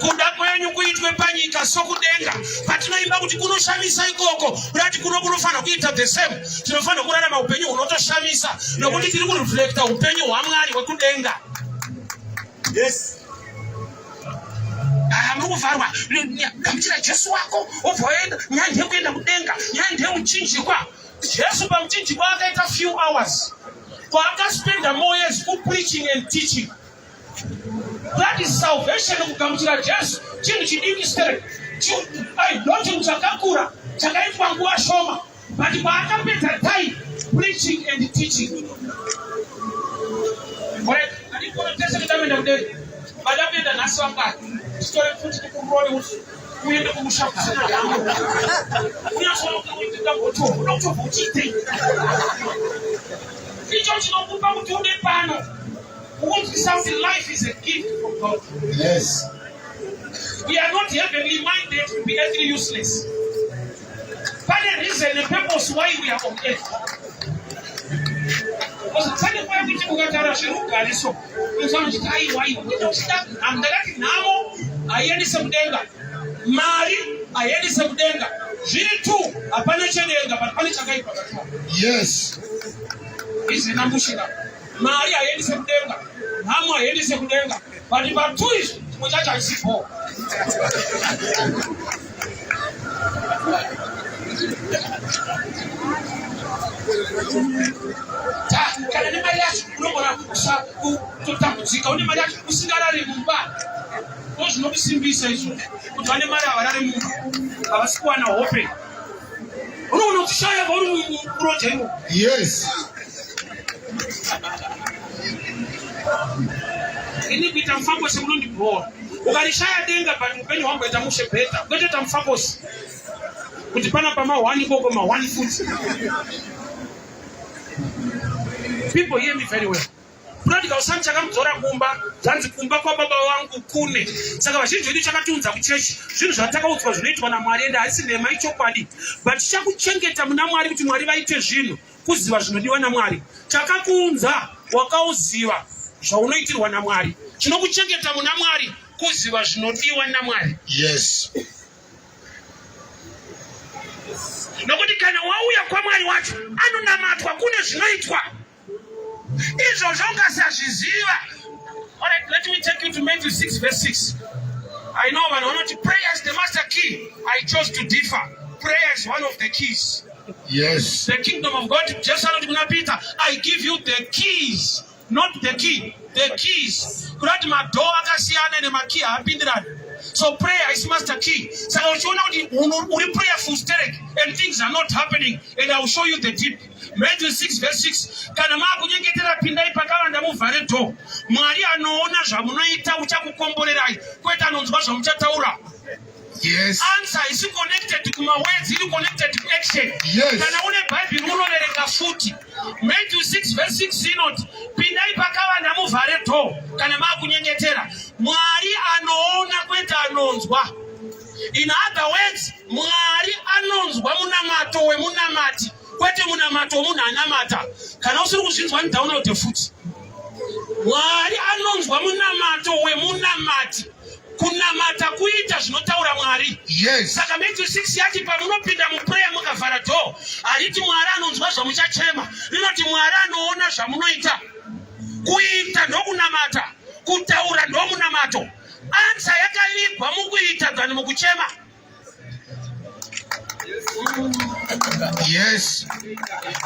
Kuda kwenyu kuitwe panyika sokudenga. Patinoimba kuti kunoshamisa ikoko, kurati kuno kunofanira kuita the same. Tinofanira kurarama upenyu hunotoshamisa nokuti tiri kureflecta upenyu hwaMwari hwekudenga. Yes. Muri kuvharwa, gamuchira Jesu wako wobva waenda. Nyaya ndeyekuenda kudenga, nyaya ndeyemuchinjikwa. Jesu pamuchinjikwa akaita few hours kwaakaspenda more years kupreaching and teaching. That is salvation. Kugamuchira Jesu chinhu chidiki stere, ndo chinhu chakakura chakaitwa nguva shoma, but kwaakapedza time preaching and teaching. Alright, andikona tese tichaenda kudenga. Vada kuenda nhasi vangani? Titore futi tikurove kuti uende kumusha kusina nhamo. Unyatsoona kuti ndambotora, unoda kutobva uchiitei? Icho chinokupa kuti ude pano. Ukunzwisa kuti life is a gift from God. Yes. We are not heavenly minded to be earthly useless. Pane reason and purpose why we are on earth. Because pane nguva yekuti ukataura zverugare so unofanira kuti aiwa aiwa kuita uchida nhamo. Ndakati nhamo haiendise kudenga, mari haiendise kudenga, zviri two hapana chedenga, but pane chakaipa pakati. Yes. Izvi namushika mari haiendise kudenga, nhamo haiendise kudenga, but patu izvi chimwe chacho hachisipo. Kana nemari yacho unogona kutotambudzika, une mari yacho usingarari mumba. Ndo zvinokusimbisa izvo kuti vane mari havarari mumba, havasi kuwana hope. Unoona uchishaya vauri muroja imo. Yes. Ini kuita mufambosi kunondibhowa. Ukarishaya denga but upenyu hwangu ita mushe better. Kwete ta mufambosi. Kuti pana pama one ikoko ma one futi. People hear me very well. Prodigal son chakamudzora kumba, zvanzi kumba kwababa vangu kune. Saka vazhinji vedu chakatiunza kuchechi, zvinhu zvatakaudzwa zvinoitwa naMwari, ende haisi nhema, ichokwadi. But chichakuchengeta muna Mwari kuti Mwari vaite zvinhu, kuziva zvinodiwa naMwari. Chakakuunza wakauziva zvaunoitirwa naMwari. Chinokuchengeta muna Mwari kuziva zvinodiwa naMwari. Yes. Nokuti kana wauya kwaMwari wacho anonamatwa, kune zvinoitwa izvozvo ungasazviziva. Alright, let me take you to Matthew 6 verse 6. I know vanhu vanoti prayer is the master key. I chose to differ. Prayer is one of the keys. Yes. The kingdom of God. Jesu anoti kuna Peter, I give you the keys, not the key, the keys. Kurati madoor akasiyana nemakey haapindirani. So prayer is master key. Saka uchiona kuti uri prayerful sterek and things are not happening, and I will show you the deep. Matthew 6 verse 6. Kana maakunyengetera pindai pakavanda muvhare door. Mwari anoona zvamunoita uchakukomborerai, kwete anonzwa zvamuchataura. Yes. Answer is connected kuma words, iri connected to action. Yes. Kana une Bible unoverenga futi. Matthew 6 verse 6 inoti pindai pakavanda muvhare door kana maakunyengetera. Mwari anoona kwete anonzwa. In other words, Mwari anonzwa munamato wemunamati kwete munamato wemunhu anamata. Kana usiri kuzvinzwa, download futi. Mwari anonzwa munamato wemunamati. Kunamata kuita zvinotaura Mwari. Yes. Saka Matthew 6 yati pamunopinda muprayer mukavhara door, hariti Mwari anonzwa zvamuchachema, rinoti Mwari anoona zvamunoita. Kuita ndokunamata, kutaura ndomunamato. Answer yakavigwa mukuita than mukuchema. Yes.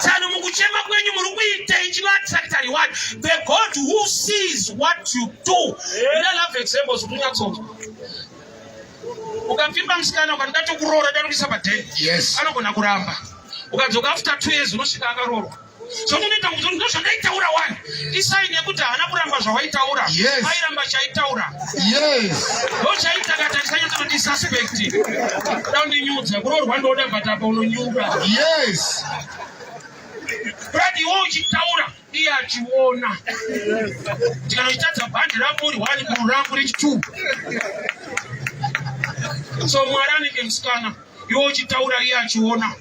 Tsano mukuchema kwenyu muri kuitei chinoattracta reward? The God who sees what you do. Ina love examples kuti unyatsonzwa. Ukapfimba musikana ukati ndatokuroora ndanokuisa padheni. Yes. Anogona kuramba. Ukadzoka after 2 years unosvika akaroorwa. Zvaunoita kuti ndozvandaitaura wani. Isaini yekuti haana kuramba zvawaitaura. Yes. Airamba chaitaura. Yes. Ndochaita katarisa nyatso kuti suspect. Da undinyudza kuroorwa ndoda but apa unonyura. Yes. Brad iwe uchitaura iye achiona. Tikanochitadza bhandi rangu uri one buru rangu rechi2. So Mwari anenge musikana. Iwe uchitaura iye achiona.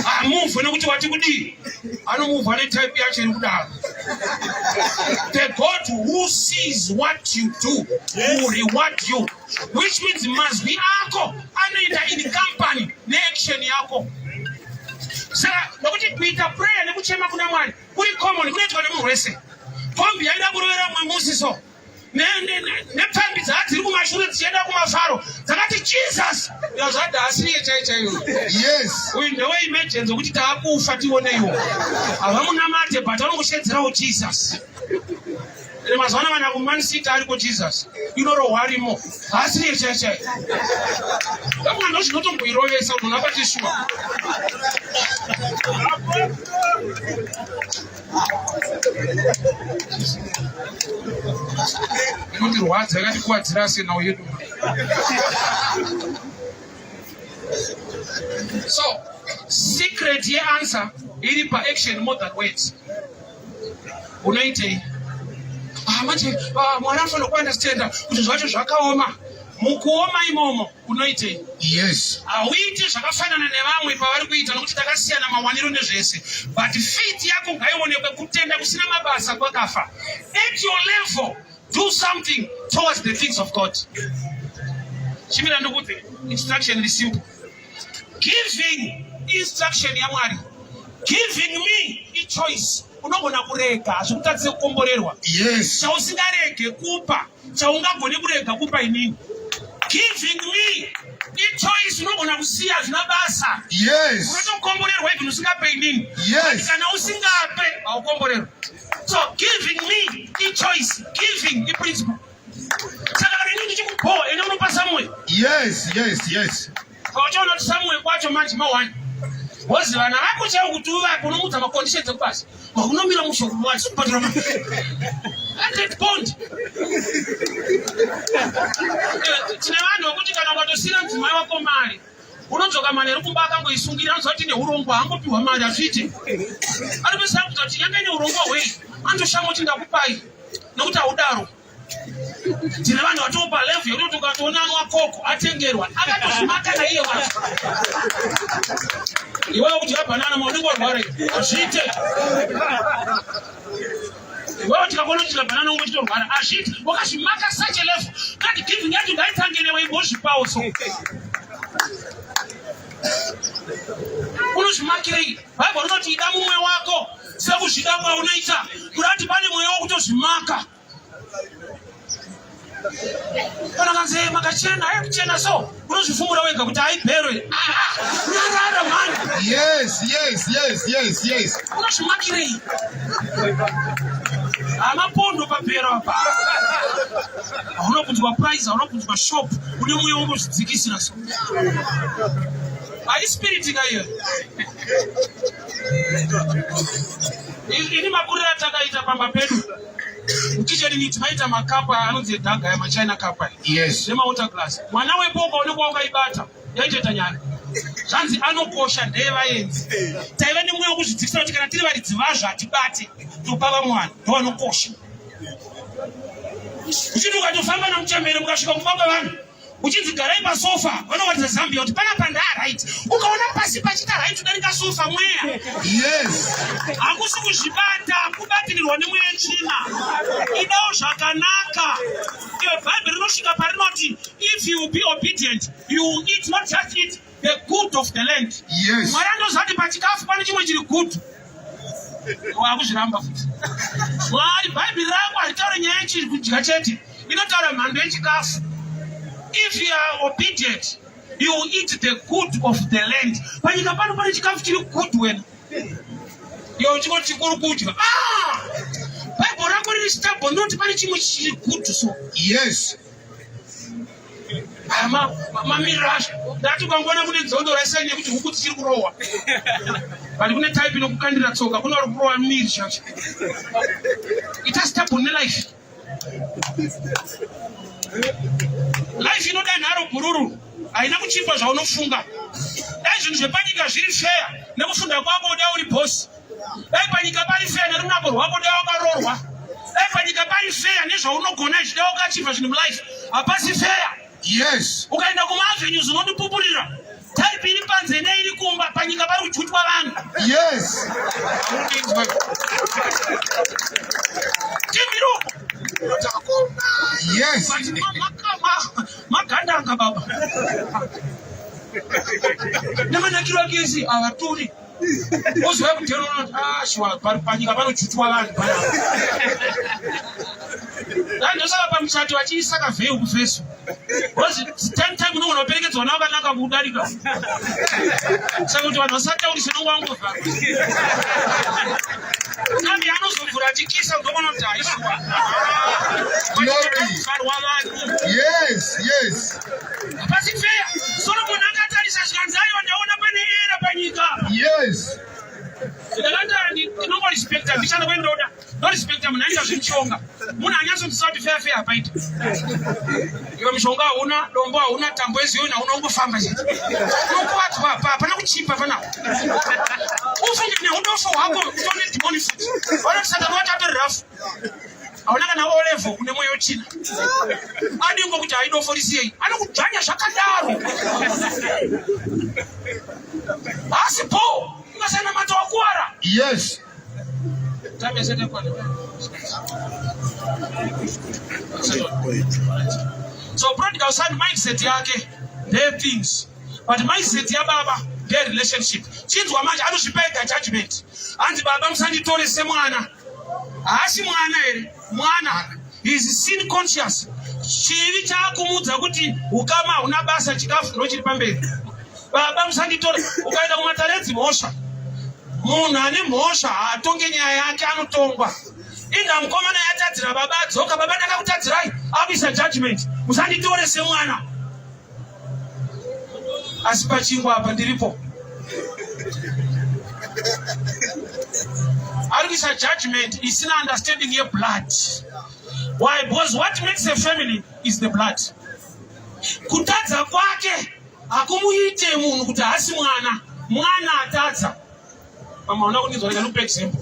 Hamuvhe nekuti wati kudii? Anomuvha netype yacho iri kudaro. The God who sees what you do will reward you, which means mazwi ako anoita in company neaction yako. Saka nokuti kuita prayer nekuchema kuna Mwari kuri common, kunoitwa nemunhu wese. Kombi yaida kurovera mumwe musi so nepfambi dzaa dziri kumashure dzichienda kumafaro dzakati Jesus yazvada asiriye chai chaiyo. Yes. Uyu ndewe emergency wekuti taakufa tioneiwo. Havamunamate but vanongoshedzerawo Jesus. Ende mazuva ano vana kuMan City ariko Jesus. Inorohwa arimo. Haasiriye chai chai. Vamwe vanhu zvinotomboirovesa munhu akati shuwa. Inotirwadza yakatikuwadzira senhau yedu. So, secret yeanswer iri paaction more than words. Unoitei? Ah, manje ah, Mwari anofanira kuunderstanda kuti zvacho zvakaoma. Mukuoma imomo unoitei? Yes. Hauiti zvakafanana nevamwe pavari kuita nokuti takasiyana mawaniro nezvese. But faith yako ngaionekwe, kutenda kusina mabasa kwakafa. At your level, do something towards the things of God. Chimira ndikuti instruction is simple. Giving instruction yaMwari. Giving me i choice. Unogona kurega hazvikutadzise kukomborerwa. Yes. Chausingarege kupa, chaungagone kurega kupa inini. Giving me i choice, unogona kusiya zvina basa. Yes. Unotokomborerwa even usingape inini. Yes. Kana usingape haukomborerwa. So giving me i choice, giving i principle. Saka kana inini ndichikubowa ende unopa Samuel. Yes, yes, yes. Pauchaona kuti Samuel kwacho manje mawani. Wozi vana vako chaivo kuti uvape unomudza maconditions ekubasa. Makunomira mushoko wacho kubhadhara ma 100 bond. Tine vanhu vekuti kana ukatosiyira mudzimai wako mari unodzoka manheru kumba akangoisungira anoziva kuti neurongwa haangopiwa mari hazviite. Anopedzisira kubvunza kuti yanga ine urongwa hwei anotoshama kuti ndakupai nokuti haudaro. Tine vanhu vatopa level yekuti ukatoona anwa koko atengerwa akatozvimaka naiye wacho. Iwewe kudya banana maunenge warwara hazviite. Iwewe tikakuona kudya banana unenge uchitorwara hazviite. Wakazvimaka such a level kandi giving yacho ngaitange newe imbozvipawo so. Unozvimakirei? Bible rinoti ida mumwe wako sekuzvida kwaunoita. Kurati pane mweya wokutozvimaka. Kana kanzi makachena, ayi kuchena so unozvifumura wega kuti aibherwe. Nyarara mhani. Yes, yes, yes, yes, yes. Unozvimakirei? Hamapondo pabhero apa. Hauna kunzwa price, hauna kunzwa shop, une mweya wongozvidzikisira so. Hayi spirit ka iyo. Ini makuriro atakaita pamba pedu mukicheni miti maita makapa anonzi edhaga aya machina cup aya. Yes. Nemawater glass. Mwana wepo ukaonekwa ukaibata yaitoita nyaya. Zvanzi anokosha ndeyevaenzi. Taiva nemweya wekuzvidzikisira kuti kana tiri varidzi vazvo hatibate topa vamwe vanhu ndovanokosha. Uchiti ukatofamba namuchembere mukasvika kumba kwevanhu. Uchinzi garai pasofa, vanoratidza Zambia kuti panapa ndaa right. Ukaona pasi pachiita right kudarika sofa mweya. Yes. Hakusi kuzvibata, kubatirirwa nemweya yetsvina. Idawo zvakanaka. Iwe Bhaibheri rinosvika parinoti if you be obedient, you will eat not just eat the good of the land. Yes. Mwari anoziva kuti pachikafu pane chimwe chiri good. Wakuzviramba futi. Mwari Bhaibheri rako haritaure nyaya yechikudya chete. Inotaura mhando yechikafu. If you are obedient, you will eat the good of the land. Panyika pano pane chikafu chiri good wena. Iwe uchingoti chikuru kudya. Ah! Bhaibheri rako riri stubborn rinoti pane chimwe chiri good so. Yes. Mamiriro acho ndati ukangoona kune dzondo raisai nekuti huku dzichiri kurohwa but kune type inokukandira tsoka kune vari kurohwa miri chacho ita stubborn nelife. Life inoda nharo bhururu haina kuchipa zvaunofunga. Dai zvinhu zvepanyika zviri fair nekufunda kwako dai uri boss. Dai panyika pari fair nerunako rwako dai wakaroorwa. Dai panyika pari fair nezvaunogona izvi dai wakachiva zvinhu mulife. Hapasi fair. Yes. Ukaenda kumaavenues unondipupurira. Type iri panze neiri kumba panyika pari kujutwa vanhu. Yes. Timiruko. Yes. Magandanga baba. Nemanakiro ake ese avaturi. Ozouya kudero unoti ah shuwa panyika panojutwa vanhu panapa. Ndosaka pamuchato vachiisa kavheu kufeso. Because time time unogona kuperekedzwa navo vakanaka kudarika. Saka kuti vanhu vasataurise nongwangobva. Kambi anozovhura achikisa unoona kuti haishuwa. Glory. Vanhu. Yes, yes. Hapasi fair. Solomon akatarisa zvikanzi aiwa ndaona pane era panyika. Yes. Ndakati ndinongorespecta ndishanda kwendoda. Ndorespecta munhu anoita zvemishonga. Munhu anyatsonzwisisa kuti fair fair hapaita. Iwe mishonga hauna, dombo hauna, tambo yeZion hauna, ungofamba chete. Unokuvadzwa apa, hapana kuchipa panapa. Ufunge neudofo hwako utone dhimoni futi. Vanoti Satani wacho atori rafu. Hauna kana O level une mweya wetsvina. Adingo kuti haidofo risiyei. Anokudzvanya zvakadaro. Haasi bho. Ukasanamata wakuwara. Yes. So prodigal son mindset yake ndeye things but mindset yababa ndeye relationship. Chinzwa manje anozvipa ega judgment. Hanzi baba musanditore semwana. Haasi mwana here? Mwana is sin conscious. Chivi chaakumudza kuti ukama hauna basa, chikafu ndochiri pamberi. Baba musanditore. Ukaenda kumatare edzimhosva, munhu ane mhosva haatonge nyaya yake, anotongwa. Inga mukomana yatadzira baba adzoka, baba ndakakutadzirai, akuisa judgment. Musanditore semwana. Asi pachingwa apa ndiripo. Ari kuisa judgment isina understanding yeblood. Why? Because what makes a family is the blood. Kutadza kwake hakumuite munhu kuti haasi mwana. Mwana atadza. Mama hauna kundinzwa, rega ndikupe example.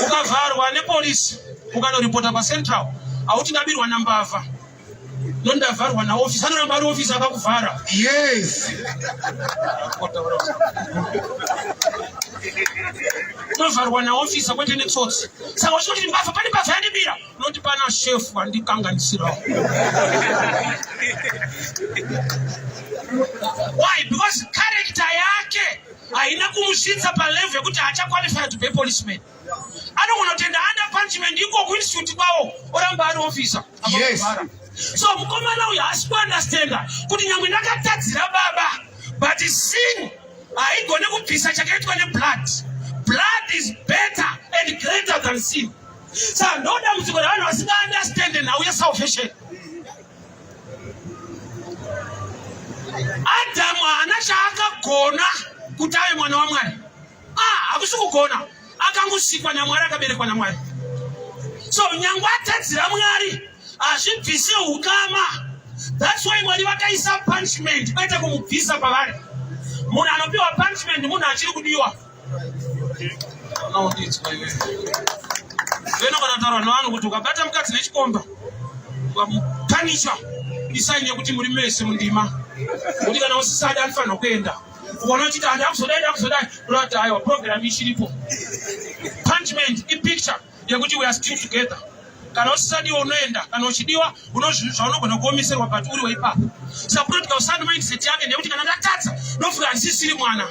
Ukavharwa nepolisi ukanoripota pacentral, hauti ndabirwa nambavha, nondavharwa naofisi, anoramba ari ofisi akakuvhara. Yes. Unovharwa naofisa kwete netsotsi. Saka uchikuti mbavha, pane mbavha yandibira, unoti pana shefu andikanganisirawo. Why? Because character yake haina kumusvitsa palevel yekuti haachaqualify to be a policeman. Anogona kutoenda under punishment iko kuinstitute kwavo oramba ari officer. Yes. So mukomana uyu haasi kuunderstanda kuti nyangwe ndakatadzira baba, but sin haigone kubvisa chakaitwa neblood. Blood is better and greater than sin. Saka ndo dambudziko revanhu vasingaunderstande nhau yesalvation. Adhamu haana chaakagona kuti ave mwana waMwari. Hakusi kugona, akangosikwa naMwari, akaberekwa naMwari. So nyangwe atadzira Mwari hazvibvise ukama. That's why Mwari vakaisa punishment kwete kumubvisa pavari. Munhu anopiwa punishment munhu achiri kudiwa. Unogona kutaura nevanhu kuti ukabata mukadzi nechikomba ukamupanisha Isaini yekuti muri mese mundima. Kuti kana usisadi anofanirwa kuenda. Ukaona uchiti handi akuzodai ndakuzodai, unoti aiwa program ichiripo. Punishment ipicture yekuti we are still together. Kana usisadiwa unoenda, kana uchidiwa unozvaunogona kuomeserwa but uri weipapo. Saka prodigal son mindset yake ndeyekuti kana ndatadza ndofunga handisisiri mwana.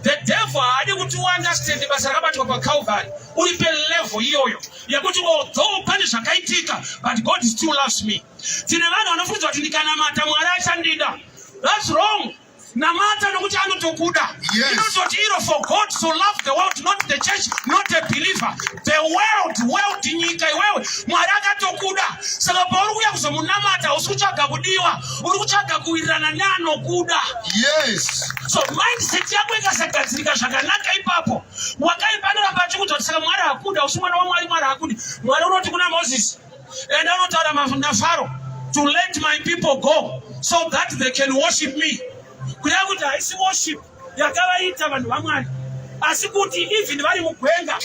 The devil haadi kuti uunderstand basa rakabatwa paCalvary uri pelevel iyoyo yekuti although pane zvakaitika but God still loves me. Tine vanhu vanofungidzwa kuti ndikanamata Mwari achandida. That's wrong. Namata nokuti anotokuda. Yes. Inototi iro for God to love the world, not the church, not a believer. The world, world nyika iwewe. Mwari akatokuda. Saka pauri kuuya kuzomunamata hausi kutsvaga kudiwa, uri kutsvaga kuwirirana neanokuda. Yes. So mindset yako ikasagadzirika zvakanaka ipapo, wakaipa anoramba achikuudza kuti saka Mwari hakuda, usi mwana waMwari, Mwari hakudi. Mwari unoti kuna Moses, enda unotaura naFaro to let my people go so that they can worship me. Kureva kuti haisi worship yakavaita vanhu vaMwari, asi kuti even vari mugwenga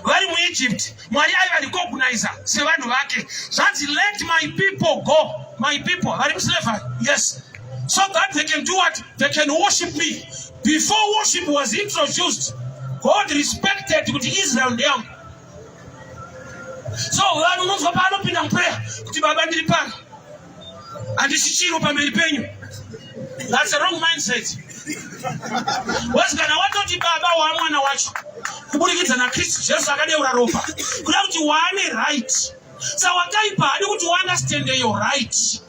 vari muEgypt, Mwari aivarecogniza sevanhu vake. Zvanzi let my people go, my people vari muslavery, yes, so that they can do what? They can worship me. Before worship was introduced, God respected kuti Israel ndeyangu. So vanhu unonzwa paanopinda muprayer kuti baba ndiri pano, handisi chiro pamberi penyu. That's a wrong mindset. Wezi kana watoti baba wamwana wacho kuburikidza naKristu Jesu akadeura ropa, kuda kuti waane right. Sa wakaipa haadi kuti uunderstand your right.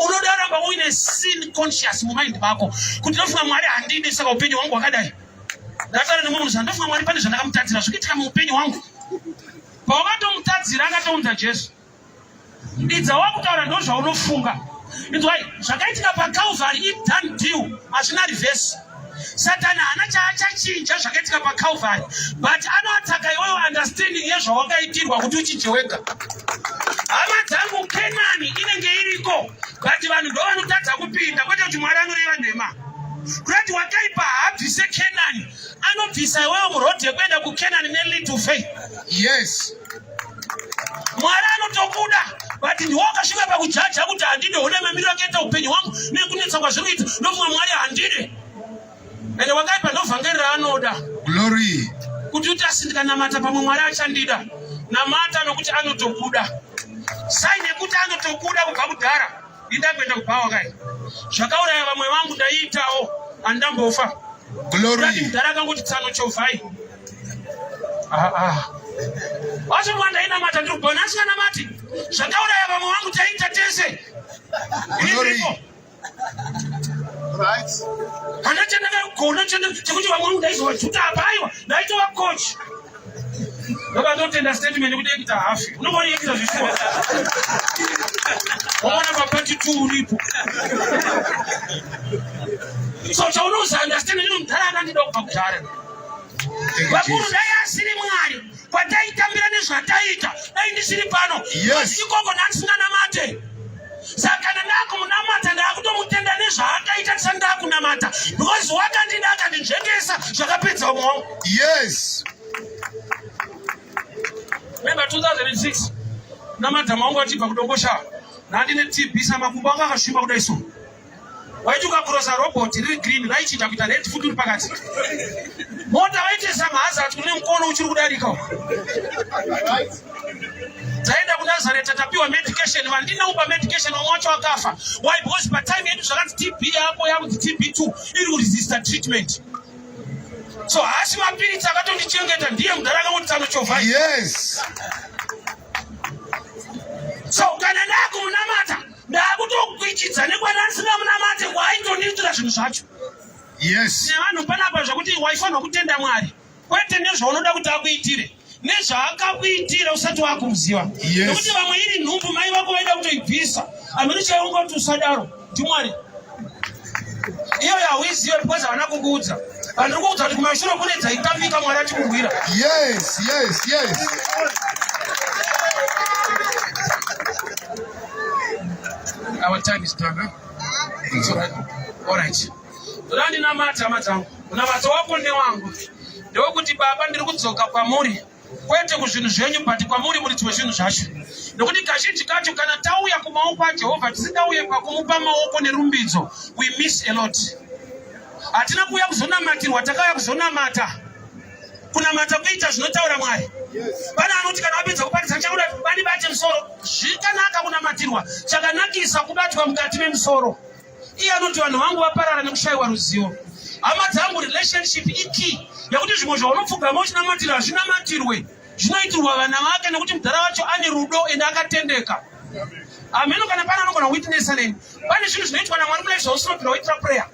Unoda ramba uine sin conscious mumind mako kuti ndofunga Mwari handidi, saka upenyu hwangu hwakadai. Ndataura nemumwe munhu, ndofunga Mwari pane zvandakamutadzira zvikuitika muupenyu hwangu. Pawakatomutadzira akatounza Jesu. Idza wakutaura ndo zvaunofunga. Inzwai, zvakaitika paCalvary i done deal, hazvina reverse. Satani haana chaachachinja zvakaitika paCalvary, but anoatsaka iwewe understanding yezvawakaitirwa kuti uchinje wega. Hama dzangu, Kenani inenge iriko, but vanhu ndo vanotadza kupinda, kwete kuti Mwari anoreva nhema. Kurati wakaipa haabvise Kenani, anobvisa iwewe murodhi yekuenda kuKenani nelittle faith. Yes. Mwari anotokuda, but ndiwe wakasvika pakujaja kuti handide, une mamiriro akaita upenyu hwangu nekunetsa kwazviri kuita, ndofunga Mwari handide. Ende wakaipa ndovhangeri raanoda. Glory. Kuti uti asi ndikanamata pamwe Mwari achandida. Namata nokuti anotokuda. Saini yekuti anotokuda kubva kudhara. Indakuenda kubhawa kai. Zvakauraya vamwe vangu ndaiitawo handambofa. Glory. Mudhara akangoti tsano chovhai. Wacho mwana ndainamata ndiri kubona asinganamati. Zvakauraya vamwe vangu taiita tese. Glory. Right. Hana chandakagona chekuti vamwe vangu ndaizovajuta apa, aiwa ndaitova coach. Baba ndotenda statement yekuti ekita hafi. Unoona ekita zvishuwa. Waona papati 2 uripo. So chaunoza understand ndino mudhara akandida kubva kudhara. Vakuru dai asiri Mwari kwataitambira nezvataita dai ndisiri pano. Yes. Ikoko ndandisinganamate. Saka kana ndakumunamata ndakutomutenda nezvaakaita ndisati ndakunamata, because wakandida akandinzvengesa zvakapedza vamwe wangu. Yes. Remember 2006 namadhamu wangu achibva kuDomboshawa, ndandine TB, samakumbo anga akasviba kudai so. Waiti ukakurosa robot riri green raichinja kuita red futi uri pakati. Mota vaitesa mahazard kune mukono uchiri kudarika. Taenda kuNazareta tapiwa medication, vandinaupa medication vamwe wacho wakafa. Why? Because patime yedu zvakanzi TB yako yakunzi TB2 iri kuresista treatment. So haasi mapiritsi akatondichengeta, ndiye mudhara akangoti tsano chovhai. Yes. So kana ndakumunamata ndakutokwichidza nekwana ndisingamunamate kwaaitoniitira zvinhu zvacho. Yes. Nevanhu panapa zvokuti waifanirwa kutenda Mwari kwete nezvaunoda kuti akuitire, nezvaakakuitira usati wakumuziva. Yes. Nekuti vamwe iri nhumbu mai vako vaida kutoibvisa, amene chaiunga kuti usadaro ndiMwari. Iyo hauizive because havana kukuudza. Vandiri kuudza kuti kumashure kune dzaitambika Mwari achikurwira. Yes, yes, yes. Our time is done, huh? It's all right. All right. Toda ndinamata hama dzangu. Munamato wako ndewangu. Ndewekuti Baba ndiri kudzoka kwamuri. Kwete kuzvinhu zvenyu but kwamuri muridzi wezvinhu zvacho. Nokuti kazhinji kacho kana tauya kumaoko aJehovha tisingauye pakumupa maoko nerumbidzo, we miss a lot. Hatina kuuya kuzonamatirwa, takauya kuzonamata. Kunamata kuita zvinotaura Mwari. Pane anoti kana wapedza kuparidza chakuda bandibate musoro. Zvikanaka kunamatirwa, chakanakisa kubatwa mukati memusoro. Iye anoti vanhu vangu vaparara nekushayiwa ruzivo. Hama dzangu, relationship ikey yekuti zvimwe zvaunopfugama uchinamatira hazvinamatirwe, zvinoitirwa vana vake nekuti mudhara wacho ane rudo ende akatendeka. Hameno kana pane anogona witnessa neni. Pane zvinhu zvinoitwa naMwari kudai zvausinobvira waitira prayer.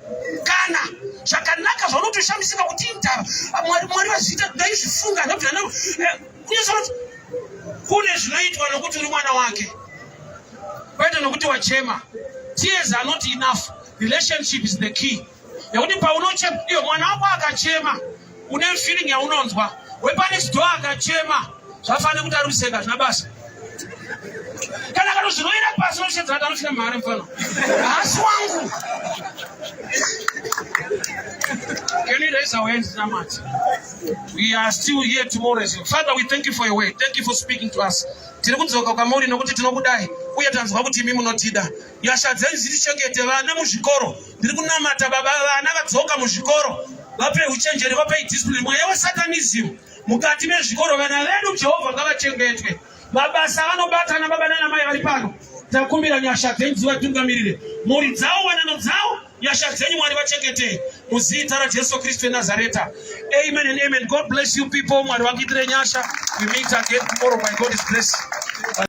Kana zvakanaka zvaunotoshamisika kuti indava Mwari Mwari vazviita ndaizvifunga ndabvira eh, kune zvinoitwa nokuti uri mwana wake kwete nokuti wachema. Tears are not enough. Relationship is the key. Nekuti paunochema iyo mwana wako akachema une feeling yaunonzwa. Wepanext door akachema zvafanira kuti ari kuseka zvina basa. Kana akatozvirovera pasi unoshedzera kuti anofira mahara mufana. Haasi wangu. Can you raise our hands namati? We are still here tomorrow as well. Father, we thank you for your word. Thank you for speaking to us. Tiri kudzoka kwamuri nokuti tinokudai uye tanzwa kuti imi munotida. Nyasha dzenyu dzitichengete vana muzvikoro. Ndiri kunamata baba vana vadzoka muzvikoro. Vapei uchenjeri, vapei discipline. Mweya wesatanism mukati mezvikoro vana vedu Jehovha ngavachengetwe. Mabasa avanobata ana baba nana mai vari pano. Takumbira nyasha dzenyu dzivatungamirire. Mhuri dzavo, wanano dzavo, nyasha dzenyu Mwari vachengetei. Muzita raJesu Kristu weNazareta. Amen and amen. God bless you people. Mwari vakuitire nyasha. We meet again tomorrow by God's grace.